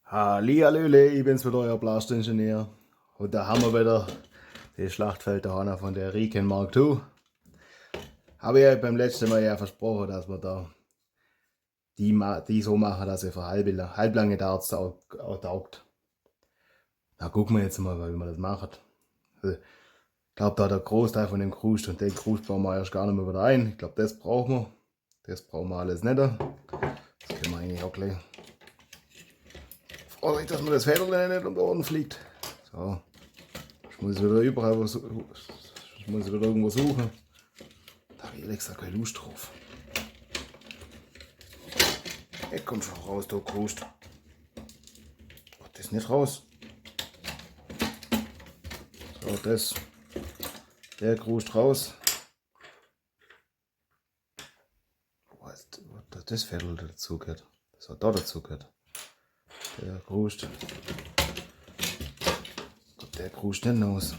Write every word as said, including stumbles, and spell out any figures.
Halli, hallöle, ich bin's wieder, euer Blaster-Ingenieur. Und da haben wir wieder das Schlachtfeld da vorne von der Riken Mark zwei. Habe ich ja beim letzten Mal ja versprochen, dass wir da die, ma- die so machen, dass sie für halbla- halblange Darts auch, auch taugt. Da gucken wir jetzt mal, wie wir das machen. Ich glaube, da der Großteil von dem Kruscht und den Kruscht bauen wir erst gar nicht mehr wieder ein. Ich glaube, das brauchen wir. Das brauchen wir alles nicht. Das können wir eigentlich auch gleich. Vorsicht, dass mir das Federl nicht um die Ohren fliegt. So. Ich muss wieder überall was, ich muss wieder irgendwo suchen. Da habe ich extra keine Lust drauf. Hey, komm schon raus, du Kruscht. Oh, das nicht raus. So, das. Der Kruscht raus. Wo ist, wo hat das Federl dazu gehört? Das hat da dazu gehört. Der Kruscht. Kommt der Kruscht nicht raus.